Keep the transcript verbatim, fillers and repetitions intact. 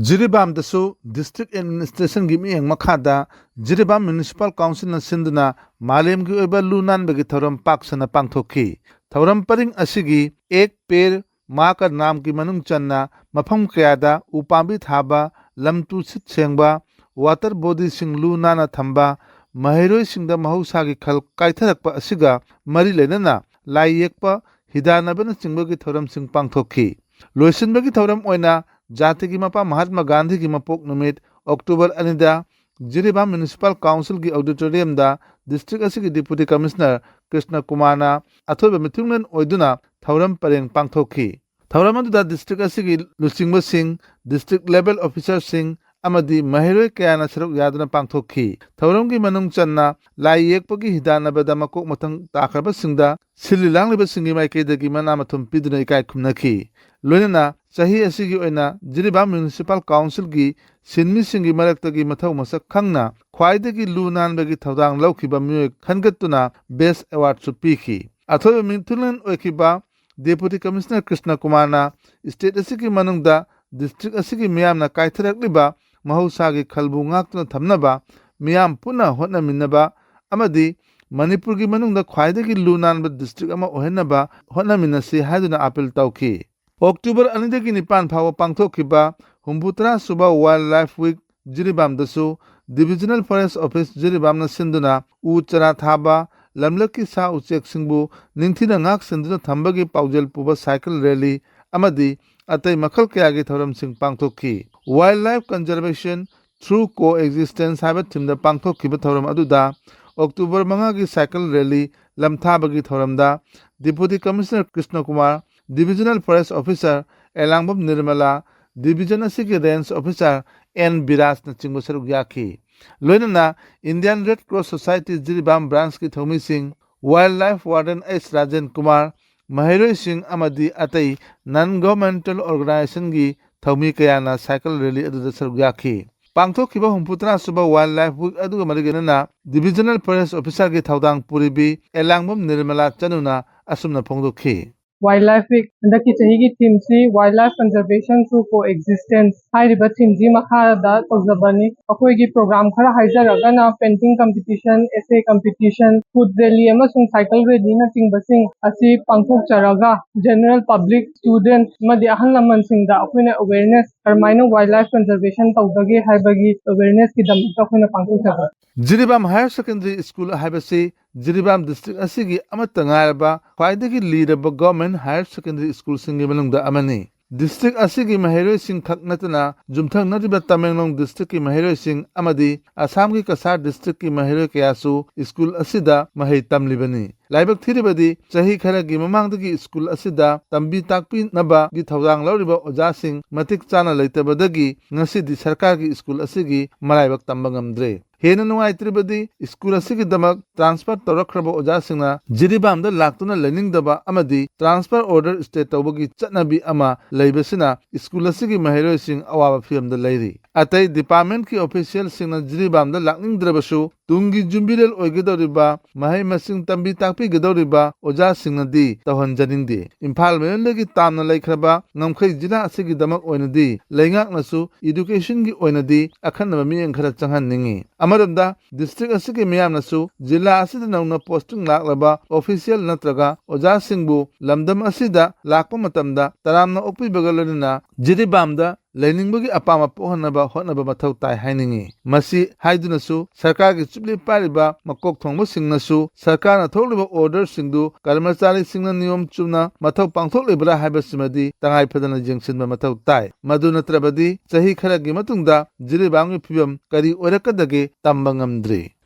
ꯖꯤꯔꯤꯕꯥꯝꯗꯁꯨ district ꯑꯦꯗꯃꯤꯅꯤꯁꯇ꯭ꯔꯦꯁꯟꯒꯤ ꯃꯤꯠꯌꯦꯡ ꯃꯈꯥꯗ Jiribam municipal ꯀꯥꯎꯟꯁꯤꯜꯅ ꯁꯤꯟꯗꯨꯅ ꯃꯥꯂꯦꯝꯒꯤ ꯑꯣꯏꯕ ꯂꯨ ꯅꯥꯟꯕꯒꯤ ꯊꯧꯔꯝ ꯄꯥꯛ ꯁꯟꯅ ꯄꯥꯡꯊꯣꯛꯈꯤ꯫ ꯊꯧꯔꯝ ꯄꯔꯤꯡ ꯑꯁꯤꯒꯤ ꯑꯦꯛ ꯄꯦꯔ ꯃꯥ ꯀ ꯅꯥꯝꯒꯤ ꯃꯅꯨꯡ ꯆꯟꯅ ꯃꯐꯝ ꯀꯌꯥꯗ ꯎ ꯄꯥꯝꯕꯤ ꯊꯥꯕ, ꯂꯝ ꯇꯨ ꯁꯤꯠ ꯁꯦꯡꯕ, ꯋꯥꯇꯔ ꯕꯣꯗꯤꯁꯤꯡ ꯂꯨ ꯅꯥꯟꯅ ꯊꯝꯕ, ꯃꯍꯩꯔꯣꯏꯁꯤꯡꯗ ꯃꯍꯧꯁꯥꯒꯤ ꯈꯜ ꯀꯥꯏꯊꯔꯛꯄ ꯑꯁꯤꯒ ꯃꯔꯤ ꯂꯩꯅꯅ ꯂꯥꯏ ꯌꯦꯛꯄ, ꯍꯤꯗꯥꯟꯅꯕꯅꯆꯤꯡꯕꯒꯤ ꯊꯧꯔꯝꯁꯤꯡ ꯄꯥꯡꯊꯣꯛꯈꯤ꯫ ꯂꯣꯏꯁꯤꯟꯕꯒꯤ ꯊꯧꯔꯝ ꯑꯣꯏꯅ ꯖꯥꯇꯤꯒꯤ ꯃꯄꯥ ꯃꯍꯥꯠꯃ ꯒꯥꯟꯙꯤꯒꯤ ꯃꯄꯣꯛ ꯅꯨꯃꯤꯠ ꯑꯣꯛꯇꯣꯕꯔ ꯑꯅꯤꯗ ꯖꯤꯔꯤꯕꯥꯝ ꯃ꯭ꯌꯨꯅꯤꯁꯤꯄꯥꯜ ꯀꯥꯎꯟꯁꯤꯜꯒꯤ ꯑꯣꯗꯤꯇꯣꯔꯤꯌꯝꯗ ꯗꯤꯁꯇ꯭ꯔꯤꯛ ꯑꯁꯤꯒꯤ ꯗꯤꯄꯨꯇꯤ ꯀꯃꯤꯁꯅꯔ ꯀ꯭ꯔꯤꯁꯅ ꯀꯨꯃꯥꯔꯅ ꯑꯊꯣꯏꯕ ꯃꯤꯊꯨꯡꯂꯦꯟ ꯑꯣꯏꯗꯨꯅ ꯊꯧꯔꯝ ꯄꯔꯦꯡ ꯄꯥꯡꯊꯣꯛꯈꯤ꯫ ꯊꯧꯔꯝ ꯑꯗꯨꯗ ꯗꯤꯁꯇ꯭ꯔꯤꯛ ꯑꯁꯤꯒꯤ ꯂꯨꯆꯤꯡꯕꯁꯤꯡ, ꯗꯤꯁꯇ꯭ꯔꯤꯛ ꯂꯦꯚꯦꯜ ꯑꯣꯐꯤꯁꯥꯔꯁꯤꯡ ꯑꯃꯗꯤ ꯃꯍꯩꯔꯣꯏ ꯀꯌꯥꯅ ꯁꯔꯨꯛ ꯌꯥꯗꯨꯅ ꯄꯥꯡꯊꯣꯛꯈꯤ꯫ ꯊꯧꯔꯝꯒꯤ ꯃꯅꯨꯡ ꯆꯟꯅ ꯂꯥꯏ ꯌꯦꯛꯄꯒꯤ ꯍꯤꯗꯥꯟꯅꯕꯗ ꯃꯀꯣꯛ ꯃꯊꯪ ꯇꯥꯈ꯭ꯔꯕꯁꯤꯡꯗ ꯁꯤꯜꯂꯤ ꯂꯥꯡꯂꯤꯕꯁꯤꯡꯒꯤ ꯃꯥꯏꯀꯩꯗꯒꯤ ꯃꯅꯥ ꯃꯊꯨꯝ ꯄꯤꯗꯨꯅ ꯏꯀꯥꯏ ꯈꯨꯝꯅꯈꯤ꯫ ꯂꯣꯏꯅꯅ ꯆꯍꯤ ꯑꯁꯤꯒꯤ ꯑꯣꯏꯅ ꯖꯤꯔꯤꯕꯥꯝ ꯃ꯭ꯌꯨꯅꯤꯁꯤꯄꯥꯜ ꯀꯥꯎꯟꯁꯤꯜꯒꯤ ꯁꯤꯟꯃꯤꯁꯤꯡꯒꯤ ꯃꯔꯛꯇꯒꯤ ꯃꯊꯧ ꯃꯁꯛ ꯈꯪꯅ ꯈ꯭ꯋꯥꯏꯗꯒꯤ ꯂꯨ ꯅꯥꯟꯕꯒꯤ ꯊꯧꯗꯥꯡ ꯂꯧꯈꯤꯕ ꯃꯤꯑꯣꯏ ꯈꯟꯒꯠꯇꯨꯅ ꯕꯦꯁ ꯑꯦꯋꯥꯔꯗꯁꯨ ꯄꯤꯈꯤ꯫ ꯑꯊꯣꯏꯕ ꯃꯤꯊꯨꯡꯂꯦꯟ ꯑꯣꯏꯈꯤꯕ ꯗꯦꯄꯨꯇꯤ ꯀꯃꯤꯁꯅꯔ ꯀ꯭ꯔꯤꯁꯅ ꯀꯨꯃꯥꯔꯅ ꯁ꯭ꯇꯦꯠ ꯑꯁꯤꯒꯤ ꯃꯅꯨꯡꯗ ꯗꯤꯁꯇ꯭ꯔꯤꯛ ꯑꯁꯤꯒꯤ ꯃꯤꯌꯥꯝꯅ ꯀꯥꯏꯊꯔꯛꯂꯤꯕ ꯃꯍꯧꯁꯥꯒꯤ ꯈꯜꯕꯨ ꯉꯥꯛꯇꯨꯅ ꯊꯝꯅꯕ ꯃꯤꯌꯥꯝ ꯄꯨꯟꯅ ꯍꯣꯠꯅꯃꯤꯟꯅꯕ ꯑꯃꯗꯤ ꯃꯅꯤꯄꯨꯔꯒꯤ ꯃꯅꯨꯡꯗ ꯈ꯭ꯋꯥꯏꯗꯒꯤ ꯂꯨ ꯅꯥꯟꯕ ꯗꯤꯁꯇ꯭ꯔꯤꯛ ꯑꯃ ꯑꯣꯏꯍꯟꯅꯕ ꯍꯣꯠꯅꯃꯤꯟꯅꯁꯤ ꯍꯥꯏꯗꯨꯅ ꯑꯥꯄꯤꯜ ꯇꯧꯈꯤ꯫ ꯑꯣꯛꯇꯣꯕꯔ ꯑꯅꯤꯗꯒꯤ ꯅꯤꯄꯥꯟ ꯐꯥꯎꯕ ꯄꯥꯡꯊꯣꯛꯈꯤꯕ ꯍꯨꯝꯐꯨꯇꯔꯥ ꯁꯨꯕ ꯋꯥꯏꯜꯗ ꯂꯥꯏꯐ ꯋꯤꯛ ꯖꯤꯔꯤꯕꯥꯝꯗꯁꯨ ꯗꯤꯚꯤꯖꯅꯦꯜ ꯐꯣꯔꯦꯁ ꯑꯣꯐꯤꯁ ꯖꯤꯔꯤꯕꯥꯝꯅ ꯁꯤꯟꯗꯨꯅ ꯎ ꯆꯥꯔꯥ ꯊꯥꯕ, ꯂꯝꯂꯛꯀꯤ ꯁꯥ ꯎꯆꯦꯛꯁꯤꯡꯕꯨ ꯅꯤꯡꯊꯤꯅ ꯉꯥꯛ ꯁꯦꯟꯗꯨꯅ ꯊꯝꯕꯒꯤ ꯄꯥꯎꯖꯦꯜ ꯄꯨꯕ ꯁꯥꯏꯀꯜ ꯔꯦꯂꯤ ꯑꯃꯗꯤ ꯑꯇꯩ ꯃꯈꯜ ꯀꯌꯥꯒꯤ ꯊꯧꯔꯝꯁꯤꯡ ꯄꯥꯡꯊꯣꯛꯈꯤ꯫ Wildlife Conservation Through Coexistence ꯍꯥꯏꯕ ꯊꯤꯝꯗ ꯄꯥꯡꯊꯣꯛꯈꯤꯕ ꯊꯧꯔꯝ ꯑꯗꯨꯗ ꯑꯣꯛꯇꯣꯕꯔ ꯃꯉꯥꯒꯤ ꯁꯥꯏꯀꯜ ꯔꯦꯂꯤ ꯂꯝꯊꯥꯕꯒꯤ ꯊꯧꯔꯝꯗ deputy commissioner Krishna Kumar, divisional forest officer Elangbam Nirmala, division ꯑꯁꯤꯒꯤ ꯔꯦꯟꯖ ꯑꯣꯐꯤꯁꯥꯔ ꯑꯦꯟ ꯕꯤꯔꯥꯖꯅꯆꯤꯡꯕ ꯁꯔꯨꯛ ꯌꯥꯈꯤ꯫ ꯂꯣꯏꯅꯅ Indian Red Cross Society Jiribam ꯕ꯭ꯔꯥꯟꯁꯀꯤ ꯊꯧꯃꯤꯁꯤꯡ, wildlife warden H Rajen Kumar, ꯃꯍꯩꯔꯣꯏꯁꯤꯡ ꯑꯃꯗꯤ ꯑꯇꯩ ꯅꯟ ꯒꯚꯔꯟꯃꯦꯟꯇꯦꯜ ꯑꯣꯔꯒꯅꯥꯏꯖꯦꯁꯟꯒꯤ ꯊꯧꯃꯤ ꯀꯌꯥꯅ ꯁꯥꯏꯀꯜ ꯔꯦꯂꯤ ꯑꯗꯨꯗ ꯁꯔꯨꯛ ꯌꯥꯈꯤ꯫ ꯄꯥꯡꯊꯣꯛꯈꯤꯕ ꯍꯨꯝꯐꯨꯇꯔꯥ ꯁꯨꯕ ꯋꯥꯏꯜꯗ ꯂꯥꯏꯐ ꯋꯤꯛ ꯑꯗꯨꯒ ꯃꯔꯤ ꯂꯩꯅꯅ ꯗꯤꯚꯤꯖꯅꯦꯜ ꯐꯣꯔꯦꯁ ꯑꯣꯐꯤꯁꯥꯔꯒꯤ ꯊꯧꯗꯥꯡ ꯄꯨꯔꯤꯕꯤ ꯑꯦꯂꯥꯡꯕꯝ ꯅꯤꯔꯃꯂꯥ ꯆꯅꯨꯅ ꯑꯁꯨꯝꯅ ꯐꯣꯡꯗꯣꯛꯈꯤ꯫ Wildlife Week꯫ ꯍꯟꯗꯛꯀꯤ ꯆꯍꯤꯒꯤ ꯊꯤꯝꯁꯤ Wildlife Conservation Through Coexistence ꯍꯥꯏꯔꯤꯕ ꯊꯤꯝꯁꯤ ꯃꯈꯥꯗ ꯇꯧꯖꯕꯅꯤ꯫ ꯑꯩꯈꯣꯏꯒꯤ ꯄ꯭ꯔꯣꯒ꯭ꯔꯥꯝ ꯈꯔ ꯍꯥꯏꯖꯔꯒꯅ, painting competition, essay competition, foot rally ꯑꯃꯁꯨꯡ cycle rally ꯅꯆꯤꯡꯕꯁꯤꯡ ꯑꯁꯤ ꯄꯥꯡꯊꯣꯛꯆꯔꯒ, general public, student ꯑꯃꯗꯤ ꯑꯍꯜ ꯂꯃꯟꯁꯤꯡꯗ ꯑꯩꯈꯣꯏꯅ awareness, ꯀꯔꯝꯍꯥꯏꯅ wildlife conservation ꯇꯧꯕꯒꯦ ꯍꯥꯏꯕꯒꯤ awareness ꯀꯤꯗꯃꯛꯇ ꯑꯩꯈꯣꯏꯅ ꯄꯥꯡꯊꯣꯛꯆꯕꯅꯤ꯫ ꯖꯤꯔꯤꯕꯥꯝ Higher Secondary School ꯍꯥꯏꯕꯁꯤ ꯖꯤꯔꯤꯕꯥꯝ district ꯑꯁꯤꯒꯤ ꯑꯃꯠꯇ ꯉꯥꯏꯔꯕ ꯈ꯭ꯋꯥꯏꯗꯒꯤ ꯂꯤꯔꯕ government higher secondary school ꯁꯤꯡꯒꯤ ꯃꯅꯨꯡꯗ ꯑꯃꯅꯤ꯫ District ꯑꯁꯤꯒꯤ ꯃꯍꯩꯔꯣꯏꯁꯤꯡ ꯈꯛ ꯅꯠꯇꯅ, ꯌꯨꯝꯊꯪꯅꯔꯤꯕ ꯇꯃꯦꯡꯂꯣꯡ district ꯀꯤ ꯃꯍꯩꯔꯣꯏꯁꯤꯡ ꯑꯃꯗꯤ ꯑꯁꯥꯝꯒꯤ ꯀꯁꯥꯔ district ꯀꯤ ꯃꯍꯩꯔꯣꯏ ꯀꯌꯥꯁꯨ school ꯑꯁꯤꯗ ꯃꯍꯩ ꯇꯝꯂꯤꯕꯅꯤ꯫ ꯂꯥꯏꯕꯛ ꯊꯤꯔꯕꯗꯤ, ꯆꯍꯤ ꯈꯔꯒꯤ ꯃꯃꯥꯡꯗꯒꯤ school ꯑꯁꯤꯗ ꯇꯝꯕꯤ ꯇꯥꯛꯄꯤꯅꯕꯒꯤ ꯊꯧꯗꯥꯡ ꯂꯧꯔꯤꯕ ꯑꯣꯖꯥꯁꯤꯡ ꯃꯇꯤꯛ ꯆꯥꯅ ꯂꯩꯇꯕꯗꯒꯤ ꯉꯁꯤꯗꯤ ꯁꯔꯀꯥꯔꯒꯤ school ꯑꯁꯤꯒꯤ ꯃꯔꯥꯏꯕꯛ ꯇꯝꯕ ꯉꯝꯗ꯭ꯔꯦ꯫ ꯍꯦꯟꯅ ꯅꯨꯡꯉꯥꯏꯇ꯭ꯔꯤꯕꯗꯤ, school ꯑꯁꯤꯒꯤꯗꯃꯛ transfer ꯇꯧꯔꯛꯈ꯭ꯔꯕ ꯑꯣꯖꯥꯁꯤꯡꯅ ꯖꯤꯔꯤꯕꯥꯝꯗ ꯂꯥꯛꯇꯨꯅ ꯂꯩꯅꯤꯡꯗꯕ ꯑꯃꯗꯤ transfer order stay ꯇꯧꯕꯒꯤ ꯆꯠꯅꯕꯤ ꯑꯃ ꯂꯩꯕꯁꯤꯅ school ꯑꯁꯤꯒꯤ ꯃꯍꯩꯔꯣꯏꯁꯤꯡ ꯑꯋꯥꯕ ꯐꯤꯚꯝꯗ ꯂꯩꯔꯤ꯫ ꯑꯇꯩ department ꯀꯤ official ꯁꯤꯡꯅ ꯖꯤꯔꯤꯕꯥꯝꯗ ꯂꯥꯛꯅꯤꯡꯗ꯭ꯔꯕꯁꯨ, ꯇꯨꯡꯒꯤ ꯌꯨꯝꯕꯤꯔꯦꯜ ꯑꯣꯏꯒꯗꯧꯔꯤꯕ, ꯃꯍꯩ ꯃꯁꯤꯡ ꯇꯝꯕꯤ ꯇꯥꯛꯄꯤꯒꯗꯧꯔꯤꯕ ꯑꯣꯖꯥꯁꯤꯡꯅꯗꯤ ꯇꯧꯍꯟꯖꯅꯤꯡꯗꯦ꯫ ꯏꯝꯐꯥꯜ ꯃꯌꯣꯟꯗꯒꯤ ꯇꯥꯝꯅ ꯂꯩꯈ꯭ꯔꯕ ꯉꯝꯈꯩ ꯖꯤꯂꯥ ꯑꯁꯤꯒꯤꯗꯃꯛ ꯑꯣꯏꯅꯗꯤ ꯂꯩꯉꯥꯛꯅꯁꯨ education ꯒꯤ ꯑꯣꯏꯅꯗꯤ ꯑꯈꯟꯅꯕ ꯃꯤꯠꯌꯦꯡ ꯈꯔ ꯆꯪꯍꯟꯅꯤꯡꯏ꯫ ꯑꯃꯔꯣꯝꯗ, district ꯑꯁꯤꯒꯤ ꯃꯤꯌꯥꯝꯅꯁꯨ ꯖꯤꯂꯥ ꯑꯁꯤꯗ ꯅꯧꯅ posting ꯂꯥꯛꯂꯕ official ꯅꯠꯇ꯭ꯔꯒ ꯑꯣꯖꯥꯁꯤꯡꯕꯨ ꯂꯝꯗꯝ ꯑꯁꯤꯗ ꯂꯥꯛꯄ ꯃꯇꯝꯗ ꯇꯔꯥꯝꯅ ꯑꯣꯛꯄꯤꯕꯒ ꯂꯣꯏꯅꯅ ꯖꯤꯔꯤꯕꯥꯝꯗ ꯂꯩꯅꯤꯡꯕꯒꯤ ꯑꯄꯥꯝꯕ ꯄꯣꯛꯍꯟꯅꯕ ꯍꯣꯠꯅꯕ ꯃꯊꯧ ꯇꯥꯏ ꯍꯥꯏꯅꯤꯡꯏ꯫ ꯃꯁꯤ ꯍꯥꯏꯗꯨꯅꯁꯨ, ꯁꯔꯀꯥꯔꯒꯤ ꯆꯨꯞꯂꯤ ꯄꯥꯏꯔꯤꯕ ꯃꯀꯣꯛ ꯊꯣꯡꯕꯁꯤꯡꯅꯁꯨ ꯁꯔꯀꯥꯔꯅ ꯊꯣꯛꯂꯤꯕ order ꯁꯤꯡꯗꯨ ꯀꯔꯃꯆꯥꯔꯤꯁꯤꯡꯅ ꯅꯤꯌꯣꯝ ꯆꯨꯝꯅ ꯃꯊꯧ ꯄꯥꯡꯊꯣꯛꯂꯤꯕ꯭ꯔꯥ ꯍꯥꯏꯕꯁꯤꯃꯗꯤ ꯇꯉꯥꯏ ꯐꯗꯅ ꯌꯦꯡꯁꯤꯟꯕ ꯃꯊꯧ ꯇꯥꯏ꯫ ꯃꯗꯨ ꯅꯠꯇ꯭ꯔꯕꯗꯤ, ꯆꯍꯤ ꯈꯔꯒꯤ ꯃꯇꯨꯡꯗ ꯖꯤꯔꯤꯕꯥꯝꯒꯤ ꯐꯤꯕꯝ ꯀꯔꯤ ꯑꯣꯏꯔꯛꯀꯗꯒꯦ ꯇꯝꯕ ꯉꯝꯗ꯭ꯔꯤ꯫